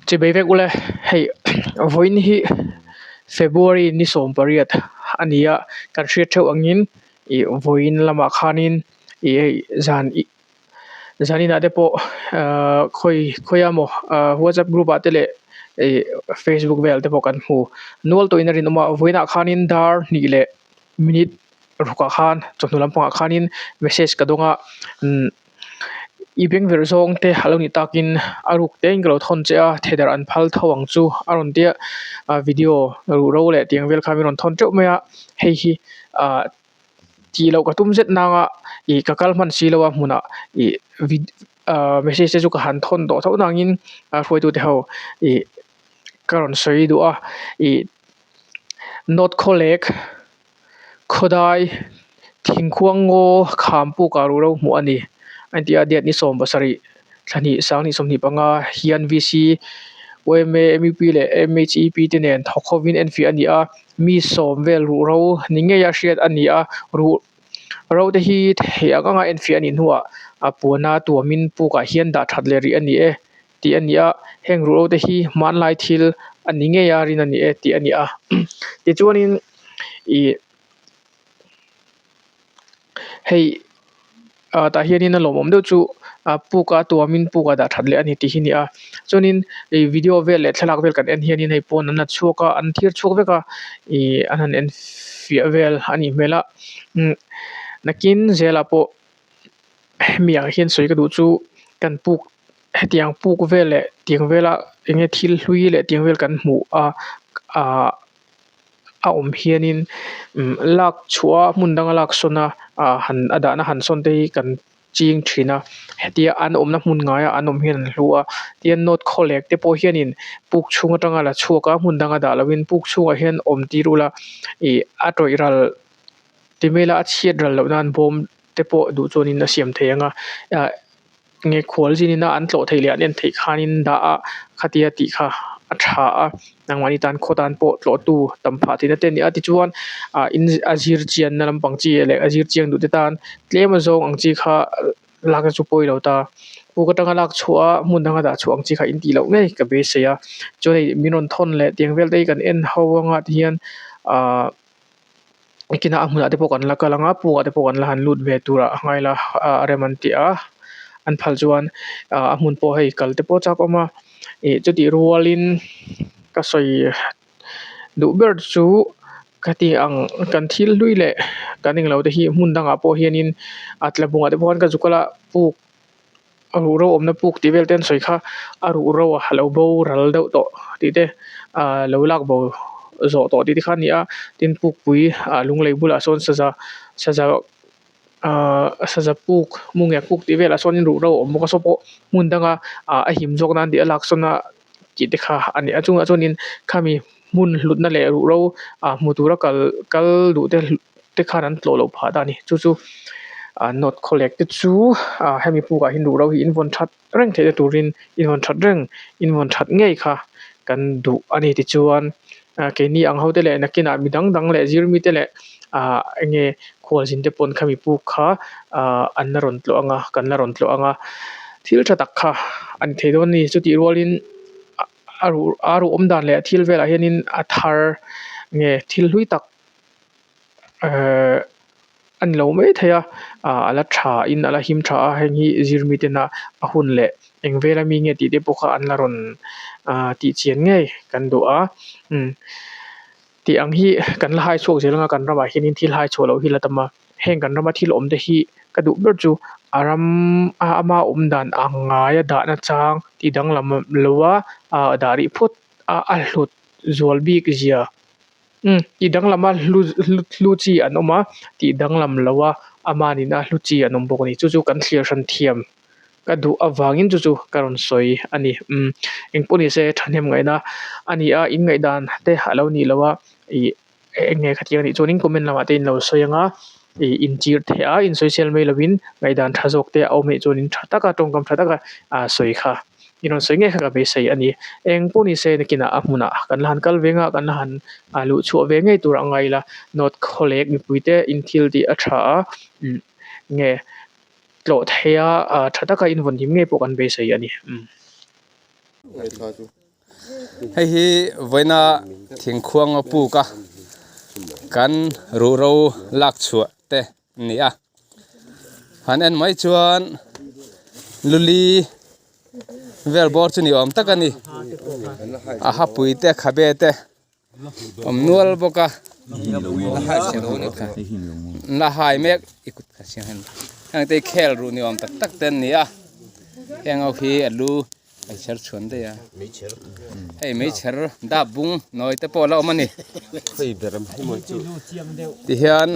Chibei vek ule hei vawiin hi February ni 18 a ni a kan hriat theuh angin ih vawiin lamah khanin ih hei zan ih zaninah te pawh ahh khawi khawi a maw ahh whatsapp group ah te leh ih facebook velah te pawh kan hmu nual tawhin a rinawm a vawiinah khanin dar hnih leh minute rukah khan chawhnu lampangah khanin message ka dawng a umm i beng verh zawng te a lo nih takin a ruk te in ka lo thawn che a thehdarh an phal tho ang chu a rawn tia a video ruh ro leh tiang vel kha min rawn thawn teuh mai a hei hi ah tih loh ka tum zet nang a ih ka kal hman si lo a hmunah ih vid ah message te chu ka han thawn tawh tho nangin a hruaitute ho ih ka rawn sawi duh a ih note khawlek. Khawdai thingkhuang ngaw kham puk ah ruhro hmuh a ni a inti a date ni 17 thla hnih 2025 hian VC yma mup leh mhep te nen thawk hovin enfiah a ni a mi sawm vel ruhro ni ngei a hriat a ni a ruh ro te hi theih ang anga enfiah a nih hnuah a puana tuamin pukah hian dah that leh rih a ni e. tih a ni a heng ruhro te hi hmanlai thil a ni ngei a rin a ni e tih a ni a tichuanin ih hei ah tah hianin a lawmawm deuh chu ah puk a tuamin puk ah dah that leh a ni tih hi a ni a chuanin ih video vel leh thlalak vel kan en hianin hei pawn an la chhuak a an thlir chhuak vek a ih an han en fiah vel a nih hmel a umm nakin zelah pawh hemi ah hian sawi ka duh chu kan puk hetiang puk vel leh tiang vela enge thil hlui leh tiang vel kan hmuh a ahh a awm hianin umm lak chhuah a hmun danga lak sawn a ah han a dahna han sawn te hi kan ching thin a hetia an awmna hmun ngaia an awm hian an hlu a tian note khawlek te pawh hianin puk chhung atanga la chhuak a hmun danga dah lovin puk chhungah hian awm tir ula ih a tawih ral ti mai ila a chhiat ral loh nan bawm te pawh duh chuanin a siam thei ang a ah nge khual zin ina an tlawh theih leh an en theih khanin dah a khatia tih kha a tha a nangmahni tan khaw tan pawh tlawh tu tam phah theihna te a ni a tichuan ah in a zir chianna lampang chi leh a zir chiang duh te tan tlem a zawng ang chi kha lak te chu pawi lo ta puk atanga lak chhuah a hmun danga dah chhuah ang chi kha in tih loh ngei ka beisei a chuan hei min rawn thawn leh tiang vel te hi kan en ho anga tihian ahh. Nikinah a hmunah te pawh kan la kal ang a pukah te pawh kan la han lut ve tur ah a ngai la a rem an ti a an phal chuan ah a hmun pawh hei kal te pawh a chak awm a ih chutih rualin ka sawi duh ber chu ka ti ang kan thil hlui leh kan englo te hi hmun dangah pawh hianin a tla bungah te pawh khan ka zuk kal a puk a ruhro awmna puk tih vel te an sawi kha a ruhro a lo boral deuh tawh tih te ah lo lak bo zawh tawh tih te kha a ni a tin pukpui ah lunglei bulah sawn saza saza ahh saza puk mungek puk tih velah sawn ruhro a awm bawk a saw pawh hmun danga ah a him zawk nan tih a lak sawn a tih te kha a ni a chungah chuanin khami hmun hlutna leh ruhro ah hmu tura kal kal duh te te khan an tlawh loh phah ta a ni chu chu ah note khawlek te chu ah hemi pukah hian ruhro hi in vawn that reng theih na turin in vawn that reng in vawn that ngei kha kan duh a ni tichuan ah keini ang ho te leh nakinah mi dang dang leh zir mi te leh ah eng nge khualzin te pawn khami puk kha ah an la rawn tlawh ang a kan la rawn tlawh ang a thil tha tak kha a ni thei dawn a ni chutih rualin a ruh a ruh awm dan leh thil velah hianin a thar nge thil hlui tak ehh a ni lo mai thei a ah a la tha in a la him tha a heng hi zir mi tena a hun leh eng vela mi nge tih te pawh kha an la rawn ah tih chian ngei kan duh a umm tih ang hi kan la hai chhuak zel anga kan ramah hianin thil hai chhuah loh hi la tam a heng kan rama thil awm te hi ka duh ber chu a ram a ama awm dan ang ngaia dahna chang tih danglam lo a ah dah rih phawt a a hlut zual bik zia umm tih danglam a hlu hlu hlu chi an awm a tih danglam lo a ama nihna hlu chi an awm bawk a ni chu chu kan thlir hran thiam. Ka duh avangin chu chu ka rawn sawi a ni. Umm engpawh ni se thahnem ngaihna a ni a, in ngaihdan te a lo nih loh a, ih eng nge khatiang a nih chuanin comment lamah te in lo sawi ang a, ih inchir theih a insawisel mai lovin ngaihdan tha zawk te a awm anih chuanin tha taka tawngkam tha taka ah sawi kha in rawn sawi ngei kha ka beisei a ni. Engpawh ni se nakinah a hmunah kan la han kal ve ang a, kan la han luh chhuah ve ngei tur a ngai ila note khawlek mipuite in thil tih a tha a, umm nge. tlawh thei a ah tha taka invawn him ngei pawh kan beisei a ni umm. Ngaithla chu. Hei hi vawiina thingkhuang a puk a kan ruhro lak chhuah te a ni a han en mai chuan luli vel bawr chu ni awm tak a ni a hapui te khabe te awm nual bawk a la hai mek i kut kha siam hian heng te hi khel ruh ni awm tak tak te an ni a heng ho hi a lu meichher chhuan daih a hei meichher dap bung nawi te pawh a la awm a ni tihian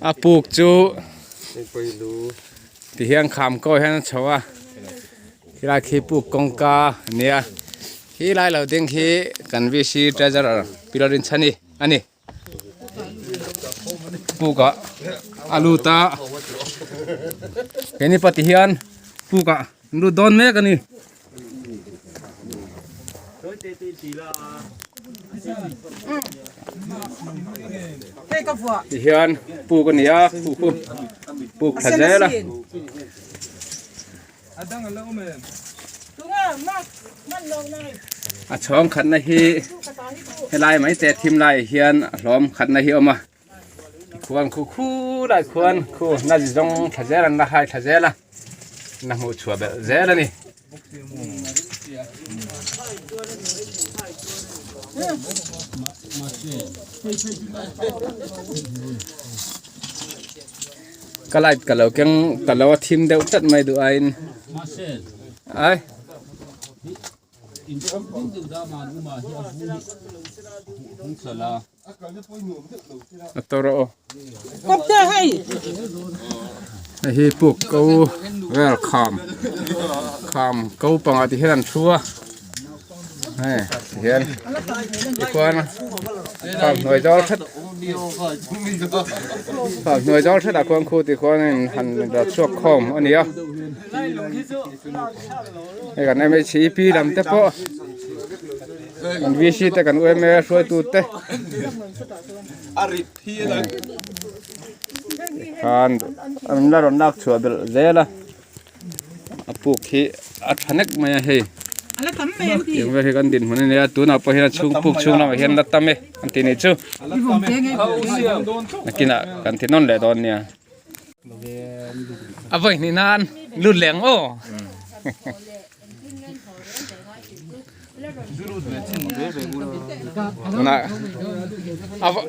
a puk chu ti hian kham kawi hian a chho a khilai khi puk kawngka a nia khilai lo ding khi kan VC treasurer pi Lalrinchhani a ni puk ah a lut a keini pawh ti hian puk ah an lut dawn mek a ni. Ti hian puk a ni a puk chu puk thla zel a. A chhawng khatna hi helai mai te thim laiah hian a hlawm khatna hi a awm a tikhuan khu khulaiah khuan khu na zawng thla zel an la hai thla zel a na hmuh chhuah belh zel a ni. Ka light ka lo keng ta lo a thim deuh tlat mai duh aiin ai. A to rawh aw. Hei hi puk ko vel kham kham ko pangah ti hian an thu a hei ti hian tikhuan kham hnuai zawr that kham hnuai zawr that ah khuan khu tikhuanin han la chhuak khawm a ni a hei kan mhep lam te pawh. Kan VC te kan UMA hruaitu te khan an la rawn lak chhuah belh zel a a puk hi a tha nek mai a hei tiang vel hi kan dinhmun a nia tunah pawh hian a chhung puk chhung lamah hian la tam e an tih nih chu nakinah kan ti nawn leh dawn nia a vawi hnih nan lut leh ang aw. Tunah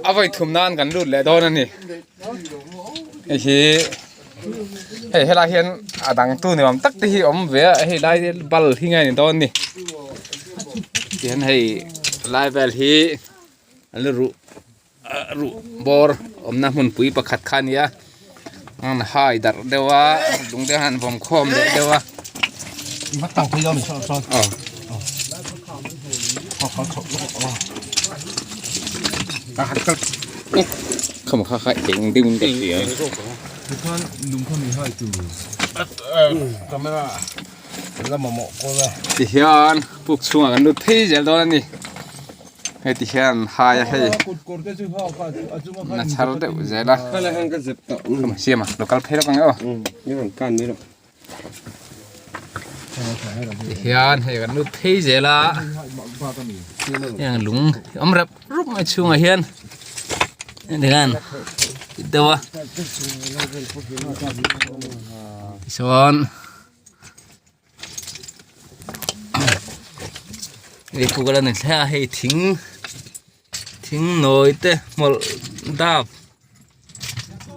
a vawi thum nan kan lut leh dawn a ni hei hi hei helai hian a dang tu ni awm tak te hi awm ve a hei lai bal hi nge ni dawn ni tihian hei lai vel hi an la ruh ruh bawr awmna hmunpui pakhat kha a ni a an hai darh deuh a lung te han vawm khawm leh deuh a tihian puk chhungah kan lut phei zel dawn a ni. Hei ti hian hai a hei na chhar deuh zel a siam a lo kal phei lawk ang e aw ti hian hei kan lut phei zel a heng lung awm rep rup mai chhungah hian heti hian deuh a tichuan. Hei puk a ni thleng a hei thing thing nawi te hmawlh dap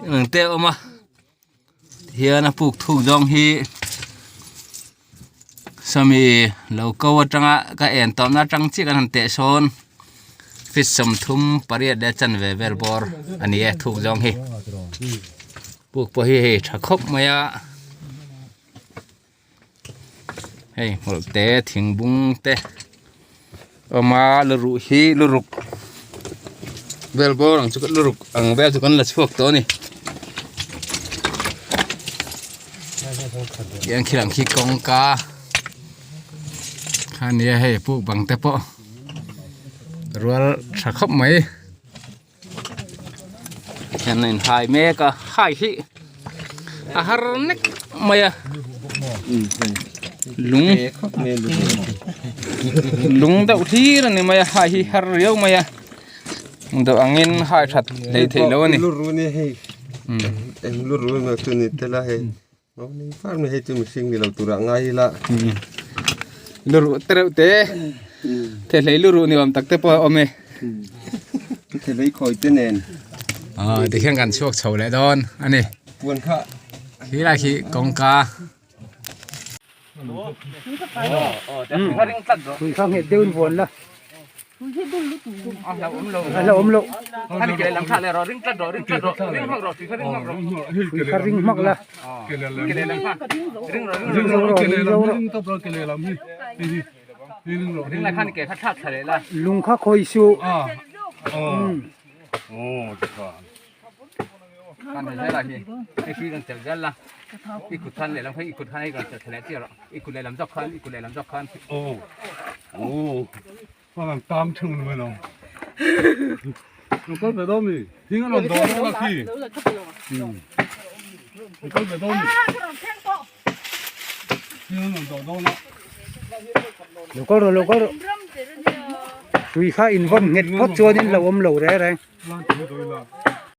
ang te a awm a tihian a puk thuk zawng hi sawmi lo ko atanga ka en tawhna atang chiah kan han teh sawn feet 38 leh chanve vel bawr a ni e thuk zawng hi puk pawh hi hei tha khawp mai a. Hei hmawlh te thing bung te awm a lu ruh hi lu ruk vel bawr ang chu lu ruk ang vel chu kan la chhuak tawh a ni tiang khi lang khi kawngka kha nia hei puk bang te pawh rual tha khawp mai. Hian a inhai mek a hai hi. A har nek mai a lung lung deuh hlir a ni mai a hai hi har riau mai a dawh angin hai that hlei theih loh a ni. Luruh te reuh te thehlei luruh ni awm tak te pawh a awm e. Aw tikhian kan chhuak chho leh dawn a ni. Khilai khi kawngka. Lung kha khawi suh. Lo kal rawh lo kal rawh tui kha in vawm nghet phawt chuan in lo awm lo reng reng.